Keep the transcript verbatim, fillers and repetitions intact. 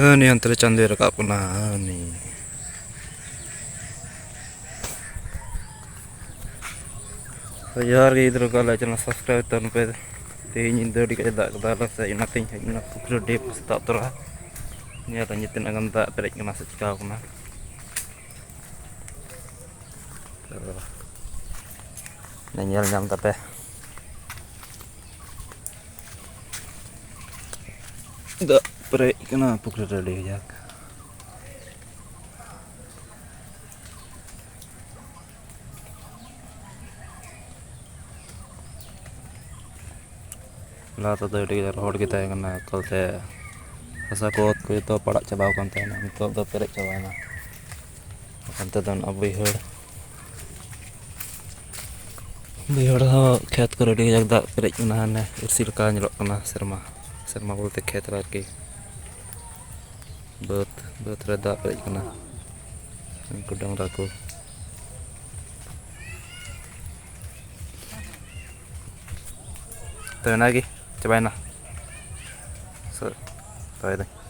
ᱦᱟᱹᱱᱤ ᱦᱟᱱᱛᱮ ᱨᱮ ᱪᱟᱸᱫᱚᱭ ᱨᱟᱠᱟᱵ ᱠᱟᱱᱟ, ᱦᱟᱹᱱᱤ᱾ ᱛᱚ ᱡᱚᱦᱟᱨ ᱜᱮ ᱜᱤᱫᱽᱨᱟᱹ ᱠᱚ, ᱟᱞᱮ channel subscribe ᱛᱟᱵᱚᱱ ᱯᱮ᱾ ᱛᱮᱦᱮᱧ ᱧᱤᱫᱟᱹ ᱟᱹᱰᱤ ᱠᱟᱡᱟᱠ ᱫᱟᱜ ᱠᱮᱫᱟ ᱟᱞᱮ ᱥᱮᱫ, ᱚᱱᱟᱛᱮᱧ ᱦᱮᱡ ᱮᱱᱟ ᱯᱩᱠᱷᱨᱤ ᱰᱤᱯ ᱥᱮᱛᱟᱜ ᱛᱚᱨᱟ᱾ ᱧᱮᱞ ᱤᱧ ᱛᱤᱱᱟᱹᱜ ᱜᱟᱱ ᱫᱟᱜ ᱯᱮᱨᱮᱡ ᱠᱟᱱᱟ ᱥᱮ ᱪᱤᱠᱟᱣ ᱠᱟᱱᱟ᱾ ᱛᱚ, ᱧᱮᱞ ᱧᱟᱢ ᱛᱟᱯᱮ᱾ ᱫᱟᱜ ᱯᱮᱨᱮᱡ ᱠᱟᱱᱟ ᱯᱩᱠᱷᱨᱤ ᱨᱮ ᱟᱹᱰᱤ ᱠᱟᱡᱟᱠ᱾ ᱞᱟᱦᱟ ᱛᱮᱫᱚ ᱟᱹᱰᱤ ᱨᱚᱦᱚᱲ ᱜᱮ ᱛᱟᱦᱮᱸ ᱠᱟᱱᱟ, ᱮᱠᱟᱞᱛᱮ ᱦᱟᱥᱟ ᱠᱚ, ᱚᱛ ᱠᱚ ᱡᱚᱛᱚ ᱯᱟᱲᱟᱜ ᱪᱟᱵᱟᱣ ᱟᱠᱟᱱ ᱛᱟᱦᱮᱱᱟ᱾ ᱱᱤᱛᱚᱜ ᱫᱚ ᱯᱮᱨᱮᱡ ᱪᱟᱵᱟᱭᱮᱱᱟ᱾ ᱚᱱᱛᱮ ᱫᱚ ᱱᱚᱣᱟ ᱵᱟᱹᱭᱦᱟᱹᱲ, ᱵᱟᱹᱭᱦᱟᱹᱲ ᱦᱚᱸ ᱠᱷᱮᱛ ᱠᱚᱨᱮ ᱟᱹᱰᱤ ᱠᱟᱡᱟᱠ ᱫᱟᱜ ᱯᱮᱨᱮᱡ ᱠᱟᱱᱟ᱾ ᱦᱟᱱᱮ ᱟᱹᱨᱥᱤ ᱞᱮᱠᱟ ᱧᱮᱞᱚᱜ ᱠᱟᱱᱟ ᱥᱮᱨᱢᱟ, ᱥᱮᱨᱢᱟ ᱵᱚᱞᱛᱮ ᱠᱷᱮᱛ ᱨᱮ ᱟᱨᱠᱤ᱾ ᱵᱟᱹᱫᱽ, ᱵᱟᱹᱫᱽ ᱨᱮ ᱫᱟᱜ ᱯᱮᱨᱮᱡ ᱠᱟᱱᱟ᱾ ᱩᱱᱠᱩ ᱰᱟᱝᱨᱟ ᱠᱚ᱾ ᱛᱚ, ᱚᱱᱟᱜᱮ ᱪᱟᱵᱟᱭᱮᱱᱟ᱾ ᱥᱮ, ᱫᱚᱦᱚᱭᱮᱫᱟᱹᱧ᱾